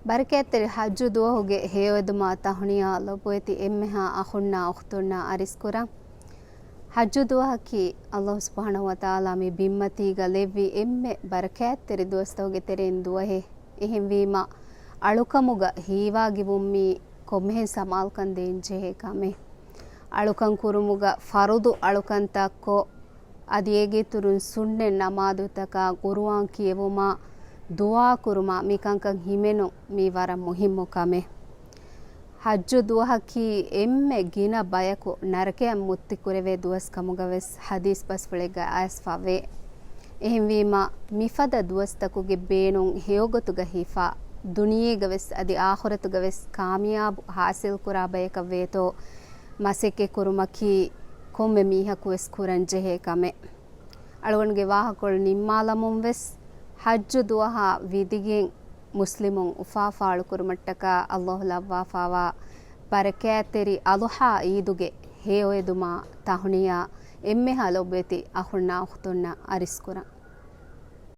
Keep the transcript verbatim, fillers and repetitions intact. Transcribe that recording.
ބަރަކާތްތެރި ޙައްޖު ދުވަހުގެ ހެޔޮއެދުމާ ތަހުނިޔާ ލޮބުވެތި އެންމެހާ އަޚުންނާ އުޚްތުންނާ އަރިސްކުރަން. ޙައްޖު ދުވަހަކީ ﷲ ސުބްޙާނަހޫ ވަތަޢާލާ މި ބިންމަތީގަ ލެއްވި އެންމެ ބަރަކާތްތެރި ދުވަސްތަކުގެ ތެރެއިން ދުވަހެއް. އެހެންވީމަ، އަޅުކަމުގަ ހީވާގިވުން މީ ކޮންމެހެން ސަމާލުކަން ދޭން ޖެހޭ ކަމެއް. އަޅުކަން ކުރުމުގަ ފަރުޟު އަޅުކަންތައް ކޮށް، އަދި އޭގެ އިތުރުން ސުންނަތް ނަމާދުތަކާ، ޤުރުއާން ކިޔެވުމާ، ދުޢާ ކުރުމާ، މިކަންކަން ހިމެނުން މީ ވަރަށް މުހިއްމު ކަމެއް. ޙައްޖު ދުވަހަކީ އެންމެ ގިނަ ބަޔަކު ނަރަކަޔަށް މުއްތި ކުރެވޭ ދުވަސް ކަމުގަވެސް ޙަދީޘް ބަސްފުޅެއްގަ އައިސްފަވޭ. އެހެންވީމަ، މިފަދަ ދުވަސްތަކުގެ ބޭނުން ހެޔޮގޮތުގަ ހިފާ، ދުނިޔޭގަވެސް އަދި އާޚިރަތުގަވެސް ކާމިޔާބު ޙާޞިލްކުރާ ބަޔަކަށް ވޭތޯ، މަސައްކަތް ކުރުމަކީ ކޮންމެ މީހަކުވެސް ކުރަން ޖެހޭ ކަމެއް. އަޅުގަނޑުގެ ވާހަކަކޮޅު ނިންމާލަމުން ވެސް، ޙައްޖު ދުވަހާ ވިދިގެން މުސްލިމުން އުފާފާޅުކުރުމަށްޓަކާ ﷲ ލައްވާފާވާ ބަރަކާތްތެރި އަޟްޙާ ޢީދުގެ ހެޔޮއެދުމާ ތަހުނިޔާ އެންމެހާ ލޮބުވެތި އަޚުންނާ އުޚްތުންނަށް އަރިސްކުރަން.